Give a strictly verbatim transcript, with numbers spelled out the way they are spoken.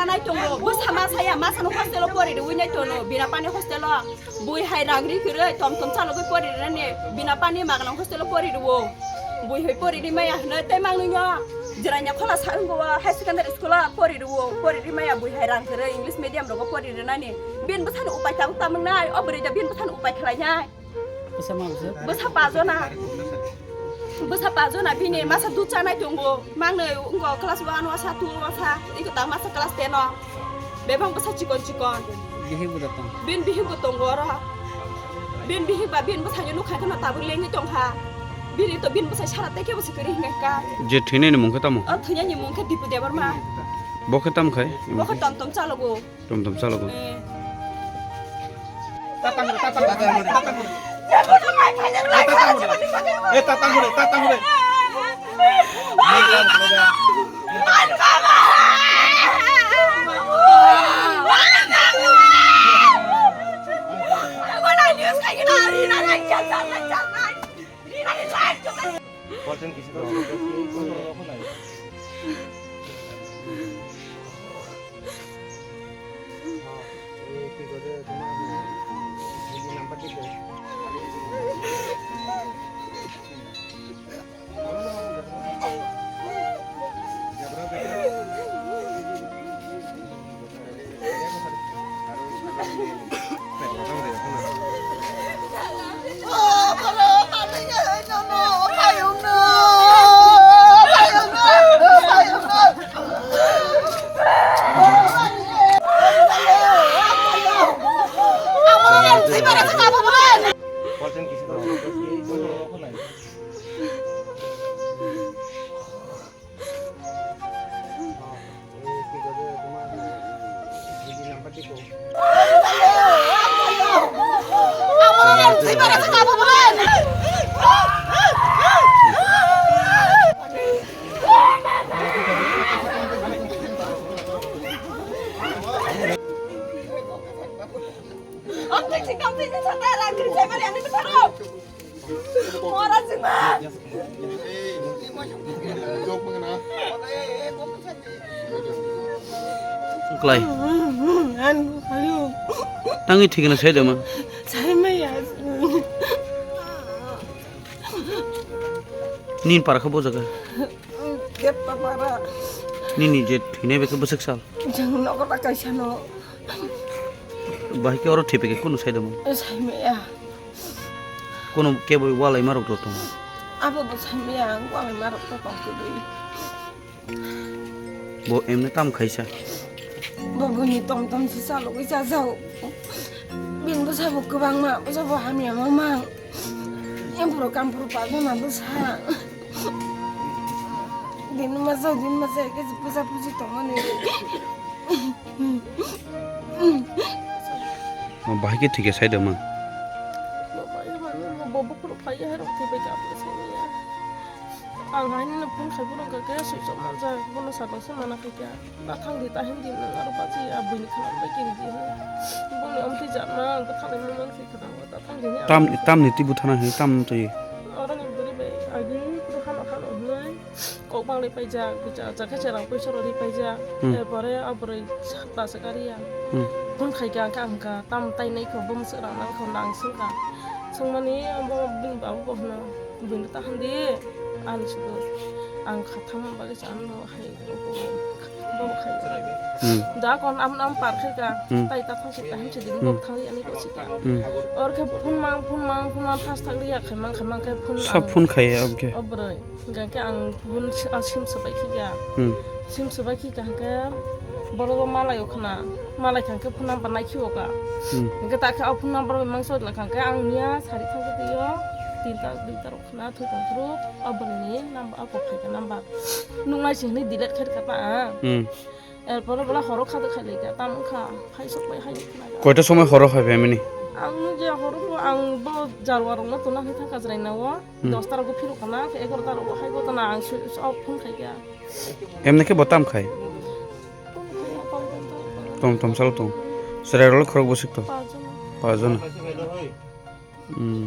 Nai tongo, bwsa ma saya, ma sano hostel o pori rwi nai tono, bina pani hostel o. Bui hai rang ri kwrwi, tom tom chalogwi pori rani, bina pani magna hostel o pori rwo. Bui hai pori ri maya hwnwi, tei mangno nyo, Jiranya khola sa wngwi o, high secondary school o pori rwo, pori ri maya bui hai rang kwrwi, English medium rogo pori rwnani. Bin bwsano upai tabuk tamung nai, o bwrwi da bin bwsano upai khlai nai. Bwsa ma bwsa? Bwsa pajona. Bwsa pajona bini masa dud chanai tongo. Mangnwi wngkha class one wngsa, two wngsa, iko ta masa class ten o. Bebak bwsa chikon chikon. Bihik bo da tong. Bin bihik bo tongo oro. Bin bihik ba bin bwsai nukha kheno tabuk lengwi tongkha. Bini to bin bwsai sara tei khe bwsai kwrwi hwnwi kha. Je thwinani mung khe tamo? O thwinani mung khe Dipu Debbarma. Bo khe tam khai? Bo khe tom tom chalogo. Tom tom chalogo. Eh. Klai. Ang ayo. Tangwi thikna sai de ma. Sai maya. Nin para khe bo jaga. Get pa para. Nini je thwinai bai khe bwswk sal. Jang nogo ta kaisa no. Bahai khe oro thwi pai khe kunu sai de ma. Sai maya. Kono kebo walai marok rok tongo. Abo bo samya ang walai marok to tong kwrwi. Bo emne tam khaisa. Bo buni tom tom si chalogwi chajao. Bin bwsa bo kwbangma, bwsa bo hamya ma mang. Em puro kam puro pajana bwsa. Din ma jao, din ma jao, ke bwsa buji tongmani. Bahai khe thike sai de ma. Bo bukhuk phai ya, rok thwi bai kha, bo sai ya. Ang hai nino phone khai, bono kha khe switch off ma jak, bono sakno se mana khai kha. Ta thang di, ta hin di, nang aro baji, a buini khana bai kiri di. Bono amtwi jak ma, ang ta thang di, ma mang si khana, ta thang di ni. Tam, tam ni tibu thana hai, tam twi. Oro ni buri bai, agi, hano, hano, hwnwi. Kok bang ri paijak, bicha, chakhe cherang poisa rw ri paijak. Hmm. Erpore a bwrwi sat ta se kariya. Hmm. Phone khai kha, ang kha, ang kha, tam tai nai kho, bum se rang nang kho, nang sung kha. Sungmani abo bini babu bo hwno, bini ta hwn di, ani sudu. Ang kha thang bagwi sa ano hai, bo khai. Hmm. Da kon am, am par khai kha, hmm, tai ta thang si ta hwn si di, hmm, bo thang ri ani ko si kha. Hmm. Or khe phone mang, phone mang, phone mang, thas thang ri ya khai mang, khai mang khe phone. Sa ang phone khai ya, okay. O bwrwi. Hingke ang phone si-, a sim swbai khika. Hmm. Sim swbai khika hingke borok o malai o khna. Malai kha hingke phone number nai khiwo ka. Hmm. Hingke ta khe o phone number bai mangsa wngla kha hingke ang miya sari thangke twi o tinta duita rok khna thwi tong phuru o bwrwi ni number, a kok phaikha number. Nuknai se hinui delete khairokha ta ang. Hmm. Erpore bola horo kha de khai lai kha, tamo wngkha, hai sok bai hai khna kha. Koita somoi horo khai phaimani? Ang nugya horo bo, ang bo jarwa rokno tuna hwnwi thangkha jwraina o, hmm, dosta rogo phirok kana, khe egarota rogo hai gotana ang so, so phone khai kha. Emne khe bo tam khai? Tom tom salo tong. Chwrai rok khorok bwswk to? Pajona. Pajona. Hmm.